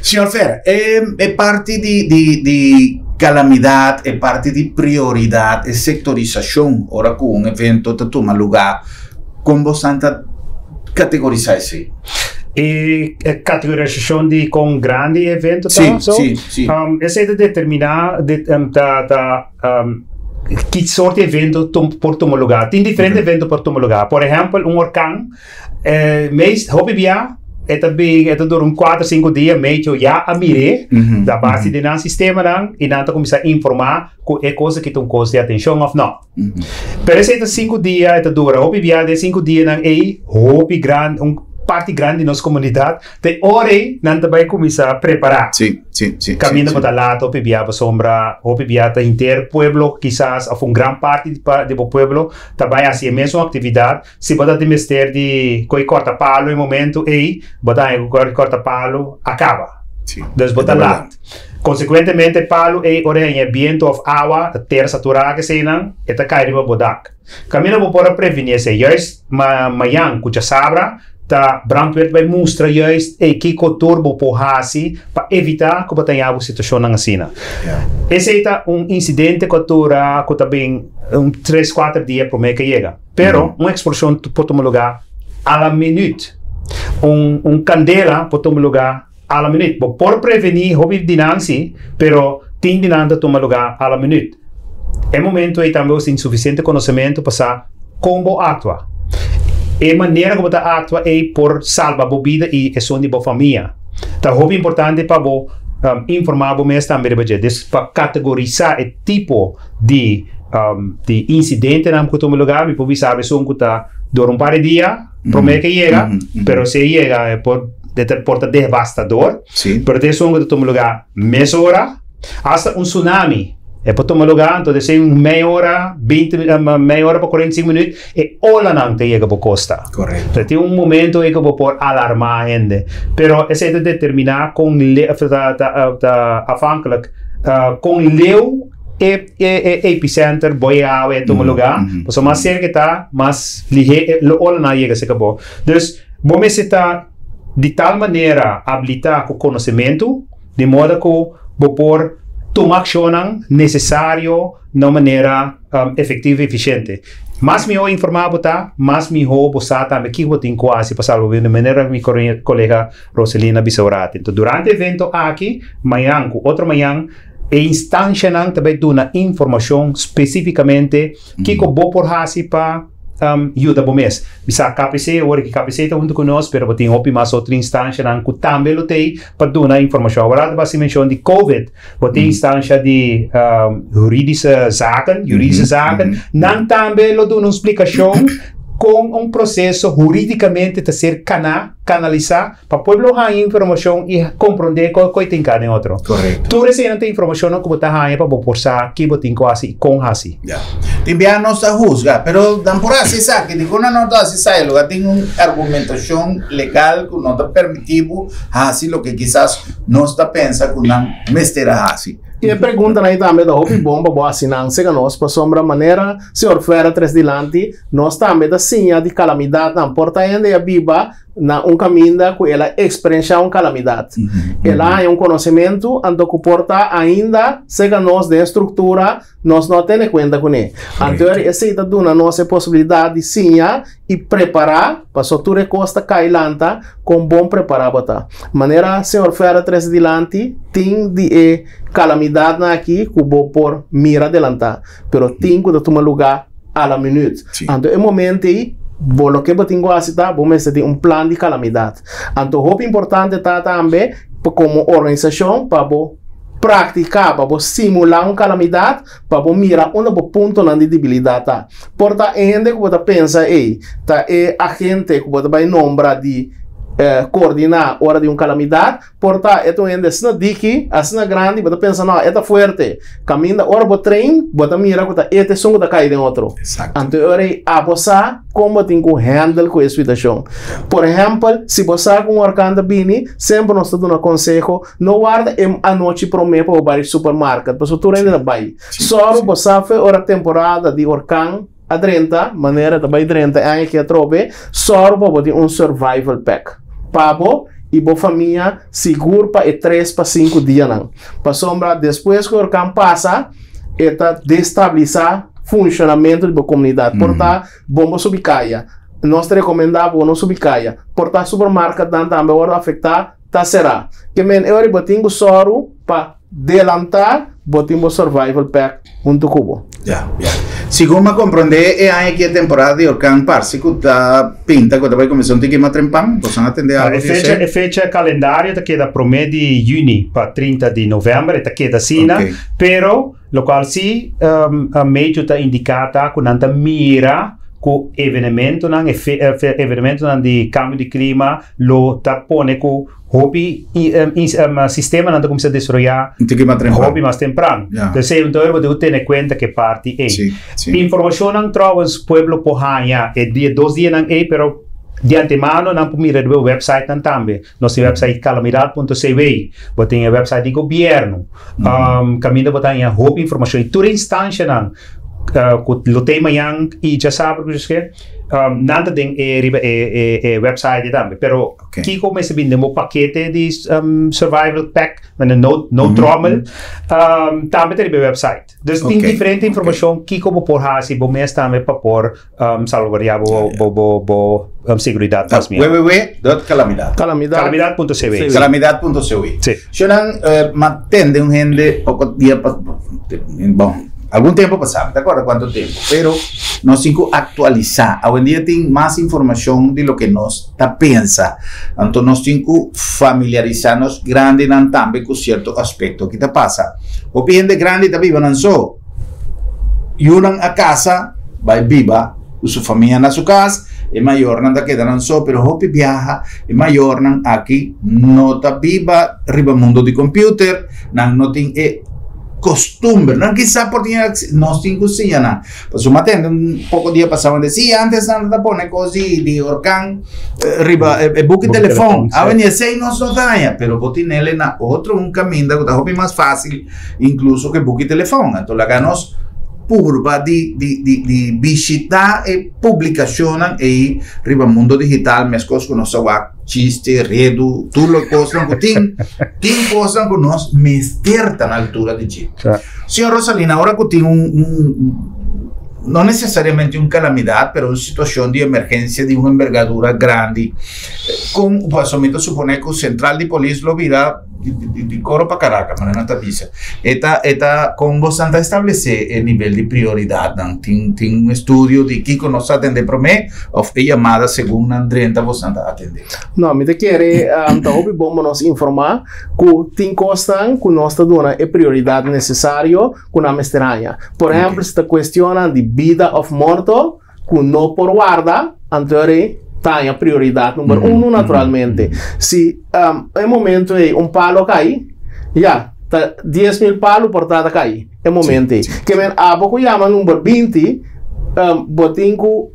Speaker 2: Señor Fer, e e parti di di di kalamidat, e parti di prioridat, e sektorisashon ora ku un evento ta tuma lugá, kon bosan ta kategorisá esei?
Speaker 3: E kategorisashon di kon grandi e evento ta?
Speaker 2: Sí, sí, sí.
Speaker 3: Esei ta determiná ta ta ki sorto di evento por tuma lugá. Tin diferente evento por tuma lugá. Por ehèmpel, un orkan, mees hopi bia e ta bin e ta dura un kuater sinku dia meteo ya a mir'é a base di nan sistemanan i nan ta kuminsá informá ku e kos aki ta un kos di atenshon òf nò. Pero esei ta sinku dia e ta dura. Hopi bia den sinku dianan ei hopi grandi un parti grandi di nos komunidat te ora ei nan ta bai kuminsá prepará.
Speaker 2: Sí, sí, sí.
Speaker 3: Kaminda bo ta laat hopi bia pasobra hopi bia ta henter pueblo kisas òf un gran parti di bo pueblo ta bai hasi e mesun aktividat. Si bo ta tin mester di koe kòrta palu e momentu ei bo ta haña ku kòrta palu a kaba. Dus bo ta laat. Konsekuentemente palu ei ora e haña bientu òf awa ta tera saturá keseinan e ta kai riba bo dak. Kaminda bo por a prevení esei juist mañan ku djasabra ta brandweer ta bai mustra juist ei kiko tur bo por hasi pa evitá ku bo ta haña bo situashonnan asina. Esei ta un insidente ku a dura ku ta bin un tres kuater dia promé ke yega. Pero un eksploshon por tuma lugá a la minüt. Un kandela por tuma lugá a la minüt. Bo por prevení hopi di nan si, pero tin di nan ta tuma lugá a la minüt. E momentu ei tambe bo tin sufisiente konosementu pa sa kon bo aktua. E manera ku bo ta aktua ei por salba bo bida i esun di bo famia. Ta hopi importante pa bo informá bo mes tambe riba dje. Dus pa kategorisá e tipo di di incidentenan cu tuma lugar, mi por bisa esun cu ta dura un par di dia prome ke yega, pero si e yega e por por ta devastador, pero tin esun cu ta tuma lugar mesora, hasta un tsunami e por tuma lugar, anto desei un mei ora, binti mei ora pa 45 minuut e olanan ta yega bo costa. Entonces tin un momento ey cu bo por alarma hende, pero esey ta determina con ta ta afhankelijk con leu e e epicenter bo e awe a tuma lugar, pasobra mas cerca e ta, mas lihe lo olanan a yega cerca bo. Dus bo mester ta di tal manera habilita cu conocemento, di moda cu bo por tuma accionnan necesario na un manera efectivo y eficiente. Mas miho informa bo ta, mas miho bo sa tambe kico bo tin cu haci pa salba bo bida, manera mi colega Roselina bisa ora. Enton durante e evento aki, mañan cu otro mañan, e instancianan ta bay duna informacion specificamente kico bo por haci pa yuda bo mes. Mi sa KPC, awor ki KPC ta hunto cu nos, pero bo tin hopi mas otro instancianan cu tambe lo t'ey pa duna informacion. Awor a ta haci mencion di covid, bo tin instancia di juridische zaken, juridische zaken, nan tambe lo duna un splicacion con un proceso huridicamente ta ser cana, canalisa, Pa pueblo haña informashon i komprondé kua kua tin kada den otro.
Speaker 2: Korekto.
Speaker 3: Tur eseinan ta informashonnan ku bo ta haña pa bo por sa ki bo tin ku hasi i kon hasi.
Speaker 2: Ya. Tin bia nos ta husga, pero nan por hasi esaki. Dikon nan no ta hasi esaki? Lo tin un argumentashon legal ku no ta permití bo hasi loke kisas nos ta pensa ku nan mester a hasi.
Speaker 4: E pregunta ei tambe ta hopi bon pa bo hasi nan serka nos pasobra manera señor Ferrer a trese dilanti nos tambe ta siña di kalamidatnan por ta hende a biba na un kaminda ku el a eksperenshá un kalamidat. El a haña un konosementu anto ku por ta ainda serka nos den struktura nos no a tene kuenta kuné. Anto esei ta duna nos e posibilidat di siña i prepará, pasobra tur e kos ta kai lanta kon bon prepará bo ta. Manera señor Ferrer a trese dilanti, tin di e kalamidatnan aki ku bo por mira delantá, pero tin ku ta tuma lugá a la minüt. Anto e momento ei, bo loke bo tin ku hasi ta, bo mester tin un plan di kalamidat. Anto hopi importante ta tambe pa komo organisashon pa bo praktiká, pa bo simulá un kalamidat, pa bo mira unda bo puntonan di debilidat ta. Por ta e hende ku bo ta pensa ei ta e agente ku bo ta bai nombra di koordiná ora di un kalamidat, por ta e ta un hende asina diki, asina grandi, bo ta pensa no, e ta fuerte. Kaminda ora bo train, bo ta mira ku ta e ta esun ku ta kai den otro. Anto e ora ei abo sa kon bo tin ku handle ku e situashon. Por ehèmpel, si bo sa ku un orkan ta bini, semper nos ta duna konseho, No warda e anochi promé pa bo bai supermarket, pasobra tur hende ta bai. Sòru bo sa fe ora temporada di orkan a drenta, manera ta bai drenta e aña aki atrobe, sòru pa bo tin un survival pack pa bo i bo famia sigur pa e tres pa sinku dianan. Pasobra despues ku e orkan pasa, e ta destabilisá funshonamentu di bo komunidat. Por ta bon bo subi kaya. Nos ta rekomendá bo no subi kaya. Por ta supermarketnan tambe a wòrdu afektá. Ta será. Ke men e ora bo tin ku sòru pa delantá bo tin bo survival pack huntu ku bo.
Speaker 2: Ya, ya. Segun mi a komprondé e aña aki e temporada di orkan parse ku ta pinta ku ta bai kuminsá un tiki mas trempan. Boso a tende algu
Speaker 3: E
Speaker 2: di
Speaker 3: fecha,
Speaker 2: esei?
Speaker 3: e fecha kalendario ta keda promé di yüni pa 30 di novèmber, e ta keda asina.
Speaker 2: Oké.
Speaker 3: Pero lokual si Mechu ta indiká ta ku nan ta mira ku evenementonan, evenementonan di kambio di klima lo ta pone ku hopi sistemanan ta kuminsá desaroyá hopi mas tempran. Entonces entonces bo tin ku tene kuenta ku e parti ei. Informashonnan trouwens pueblo por haña e dia dos dianan ei pero di antemano nan por mira riba e websitenan tambe. Nos tin website calamidad punto cw, bo tin e website di gobierno kaminda bo ta haña hopi informashon i tur e instanshanan ku lo tin mañan i djasabra ku djaske nan ta den e riba e website ei tambe. Pero kiko mester bini den bo pakete di survival pack, no trommel, tambe ta riba e website. Dus tin diferente informashon kiko bo por hasi bo mes tambe pa por salvaguardiá bo bo bo bo seguridat mas mihó.
Speaker 2: www.calamidad.
Speaker 4: Calamidad.
Speaker 3: Calamidad punto cw.
Speaker 2: Calamidad punto cw.
Speaker 3: Sí.
Speaker 2: Shonan ma tende un hende poko dia pa bon algun tempo pasá mi ta acorda cuanto tempo pero nos tin cu actualisa awendia tin mas informacion di loke nos ta pensa anto nos tin cu familiarisa nos grandinan tambe cu cierto aspecto ki ta pasa. Hopi hende grandi ta biba nan so. Yunan a kasa bai biba ku su famia na su kas, e mayornan ta keda nan so, pero hopi biaha e mayornan aki no ta biba riba mundo di computer, nan no tin e costumber, nan kisa por tin nos tin ku siña nan. Pasobra mi a tende un poko dia pasá nan di, si antes nan ta pone kos di di orkan riba e buki telefòn, awendia esei nos no ta haña, pero bo tinele na otro un kaminda ku ta hopi mas fásil inkluso ku e buki telefòn. Anto laga nos purba di di di di bishitá e publikashonnan ei riba mundo digital meskos ku nos ta wak chiste, redu, tur lo kosnan ku tin, tin kosnan ku nos mester ta na altura di dje. Señor Rosalina, ora ku tin un, un no necesariamente un calamidad, pero un situacion di emergencia di un envergadura grandi, con, pasobra mi ta supone cu central di polis lo bira di, di, di coro pa Caracas, manera nan ta bisa. E ta, e ta, con bosan ta establece e nivel di prioridadnan? Tin, tin un estudio di kico nos ta atende prome of e yamada segun nan drenta bosan ta atende?
Speaker 4: No, mi ta kere ta hopi bon pa nos informa Ku tin kosnan ku nos ta duna e prioridat nesesario ku nan mester haña. Por ehèmpel, si ta kuestionnan di bida òf morto ku no por warda, anto e ta haña prioridat number unu naturalmente. Si e momento ei un palo kai, ya, ta 10,000 palu por ta ta kai e momento ei. Ke men abo ku yama number 20, bo tin ku.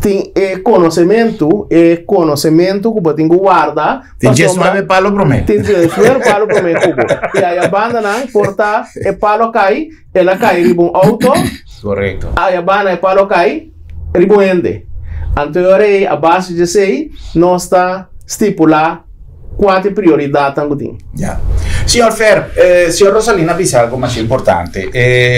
Speaker 4: Tin e konosementu, e konosementu ku bo tin ku warda.
Speaker 2: Tin 19 palo promé.
Speaker 4: Tin 19 palo promé ku bo. I aya bandanan por ta e palo kai, el a kai riba un outo.
Speaker 2: Korekto.
Speaker 4: Aya banda e palo kai riba un hende. Anto e ora ei a base di esei nos ta stipulá kua ta e prioridatnan ku tin.
Speaker 2: Ya. Señor Fer, señor Rosalina a bisa algo masha importante.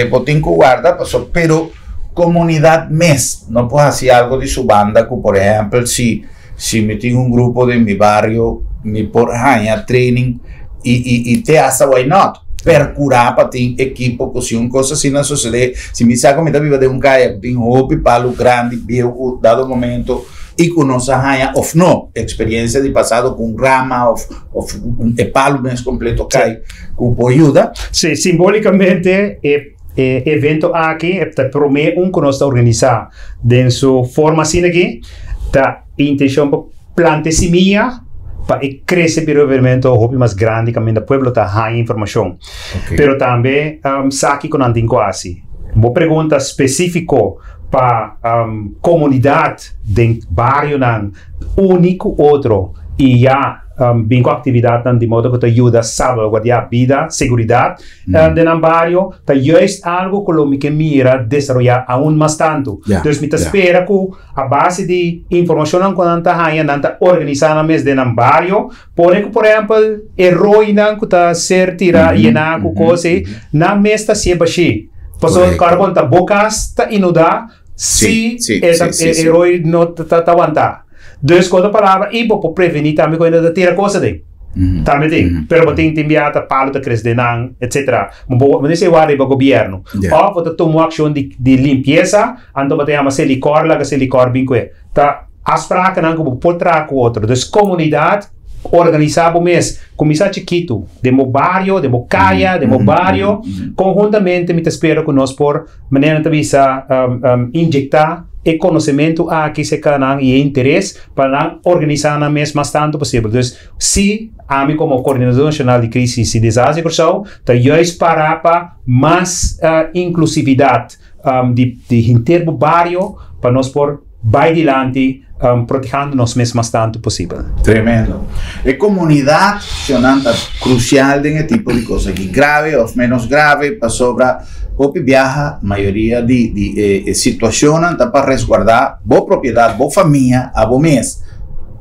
Speaker 2: Bo tin ku warda paso pero Comunidad mes no por haci algo di su banda cu por ehempel si si mi tin un grupo den mi bario mi por haña training y y y te hasta why not percura pa tin equipo cu si un cos asina sucede si mi sa cu mi ta biba den un caya cu tin hopi palu grandi bieu cu dado momento y cu nos a haña of no experiencia di pasado cu un rama of of e palu mes completo cay cu por yuda.
Speaker 3: Si, simbolicamente e E evento aki ta e promé un ku nos ta organisá den su forma asina aki. Ta intenshon pa planta e simia pa e krese bira un evento hopi mas grandi kaminda pueblo ta haña informashon. Pero tambe sa kiko nan tin ku hasi. Bo pregunta spesífiko pa komunidat den barionan uni ku otro i ya bin ku aktividatnan di modo ku ta yuda salbaguardiá bida, seguridat. Den nan bario ta juist algo ku lo mi ke mira desaroyá aun mas tantu. Dus mi ta spera ku a base di informashonnan ku nan ta haña nan ta organisá nan mes den nan bario, pone ku por ehèmpel e rooinan ku ta ser tirá yená ku kos ei, nan mes ta hasié bashí. Pasobra kòrda ta bo kas ta inundá si e rooi no ta wantá. Dus ku otro palabra i bo por prevení tambe ku hende ta tira kos aden. Tambe tin. Pero bo tin tin bia ta palu ta krese den nan, etcetera. Bo bo bo mester wak riba gobièrnu. Òf bo ta tuma un akshon di di limpiesa, anto bo ta yama Selikor, laga Selikor bin ku e. Ta afsprakennan ku bo por traha ku otro. Dus komunidat, organisá bo mes. Kuminsá chikitu, den bo bario, den bo kaya, den bo bario. Konhuntamente mi ta spera ku nos por, manera nan ta bisa, inyektá e konosementu aki serka nan i e interes pa nan organisá nan mes mas tantu posibel. Dus, si ami komo Koordinador Nashonal di Krisis i Desastre di Kòrsou ta juist pará pa mas inklusividat di henter bo bario pa nos por bai dilanti protehando nos mes mas tantu posibel.
Speaker 2: Tremendo. E komunidat shonnan ta krusial den e tipo di kos aki, grave òf ménos grave, pasobra hopi biaha mayoria di di e situashonnan ta pa resguardá bo propiedat, bo famia, abo mes.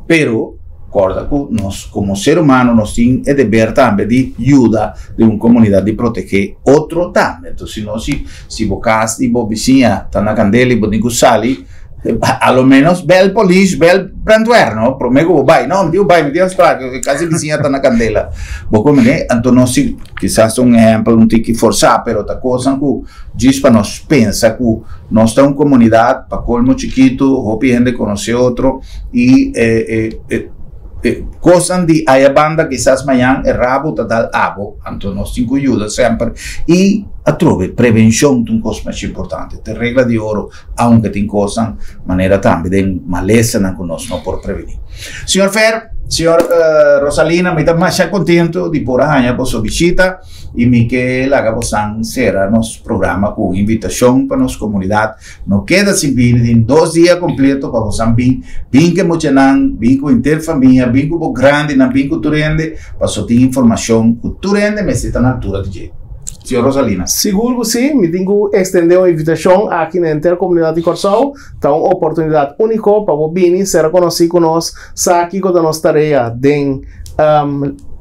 Speaker 2: Pero kòrda ku nos komo ser humano nos tin e deber tambe di yuda den un komunidat di protegé otro tambe. Entonces si no si si bo kas di bo bisiña ta na kandela i bo tin ku sali, A lo menos bel polis, bel brandweer, no? Prome ku bo bai, no, mi tin ku bai, mi tin afspraak, kasi bisiña ta na kandela. Bo komprende? Anto nos si, kisas ta un ehèmpel un tiki forsá, pero ta kosnan ku djis pa nos pensa ku nos ta un komunidat, pa kolmo chikitu, hopi hende konosé otro i e e e kosnan di aya banda kisas mañan e rabo ta dal abo, anto nos tin ku yuda semper i atrobe prevenshon ta un kos masha importante, ta e regla di oro. Aunke tin kosnan manera tambe den malesanan ku nos no por prevení. Señor Fer, señor Rosalina, mi ta masha kontentu di por a haña boso bishita i mi ke laga bosan sera nos programa ku un invitashon pa nos komunidat. No keda sin bini den dos dia kompleto pa bosan bin, bin ku e muchanan, bin ku henter famia, bin ku bo grandinan, bin ku tur hende, pasobra tin informashon ku tur hende mester ta na altura di dje. Señor Rosalina.
Speaker 4: Sigur ku si, mi tin ku ekstendé un invitashon aki na henter komunidat di Kòrsou. Ta un oportunidat úniko pa bo bini sera konosí ku nos, sa kiko ta nos tarea den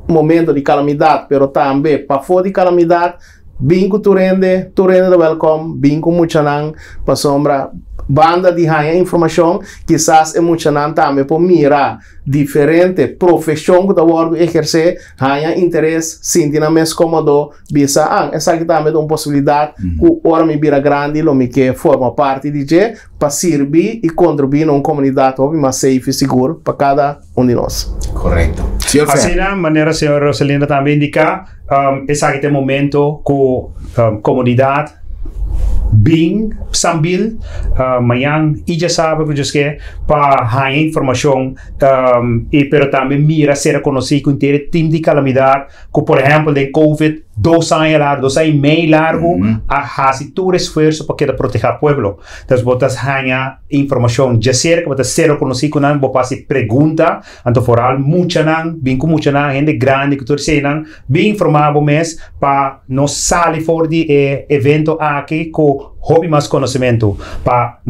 Speaker 4: momento di kalamidat, pero tambe pafó di kalamidat. Bin ku tur hende, tur hende ta wèlkòm, bin ku muchanan, pasobra banda di haña informashon, kisas e muchanan tambe por mira diferente profeshon ku ta wòrdu ehersé, haña interes, sinti nan mes kómodo, bisa, ah, esaki tambe ta un posibilidat ku ora mi bira grandi lo mi ke forma parti di dje pa sirbi i kontribuí na un komunidat hopi mas safe i sigur pa kada un di nos.
Speaker 2: Korekto. Señor Fer.
Speaker 3: Asina, manera señor Roselina tambe indiká, esaki ta e momento ku komunidat bin Sambil mañan i djasabra ku djaske pa haña informashon i pero tambe mira sera konosí ku henter e tim di kalamidat ku por ehèmpel den covid. 2 aña largu, 2 aña i mei largu, a hasi tur esfuerso pa keda protehá pueblo. Anto, bo ta haña informashon djaserka, bo ta ser konosí ku nan, bo por hasi pregunta, anto vooral muchanan, bin ku muchanan, hende grandi ku tur nan, bin informá bo mes pa nos sali for di e evento aki ku hopi mas konosementu, pa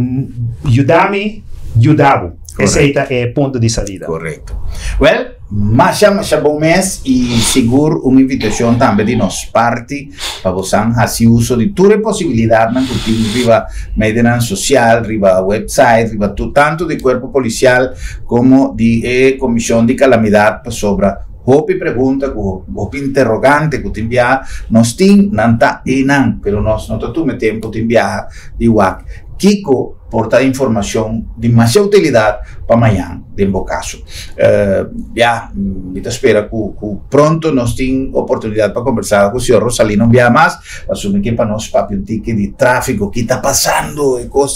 Speaker 3: yuda mi, yuda bo. Esei ta e punto di salida.
Speaker 2: Korekto. Well, masha masha bon mes i sigur un invitashon tambe di nos parti pa bo hasi uso di tur e posibilidatnan ku tin riba medio sosial, riba website, riba tantu di kuerpo polisial komo di e komishon di kalamidat, pasobra hopi pregunta ku hopi interogante ku tin bia nos tin nan ta einan, pero nos no ta tuma tempu tin bia di wak kiko por ta informashon di mas utilidat pa mañan den bo kaso. Ya, mi ta spera ku pronto nos tin oportunidat pa kombersá ku señor Rosalino un bia mas, asumí ku pa nos papia un tiki di tráfiko, kiko ta pasando, e kos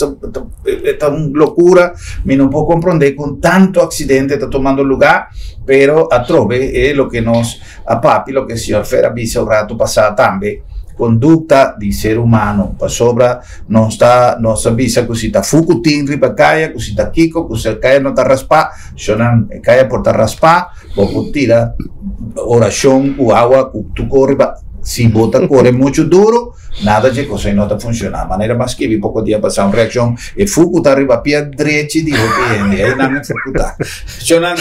Speaker 2: ta un lokura, mi no por komprondé ku tantu aksidente ta tumando lugá, pero atrobe loke nos a papia, loke señor Fer a bisa un ratu pasá tambe, kondukta di ser humano, pasobra nos ta bisa ku si ta fuku tin riba kaya, ku si ta kiko, ku si kaya no ta raspá, shonan kaya por ta raspá, bo por tira orashon ku awa ku tur kos riba, si bo ta kore muchu duru, nada di kos no ta funshoná. Manera mas skibi poko dia pasá un reakshon, e fuku ta riba pia drechi di hopi hende, einan e fuku ta. Shonan,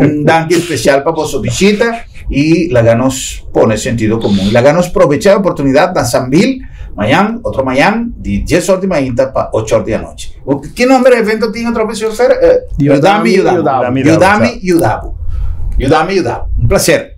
Speaker 2: un danki spesial pa boso bishita i laga nos pone sentido komun. Laga nos aprovechá e oportunidat na Sambil, mañan, otro mañan, di 10 or di mainta pa 8 or di anochi. Ki nòmber e evento tin otro bes, Fer? Yuda mi, yuda bo. Yuda mi, yuda bo. Yuda mi, yuda bo. Un plaser.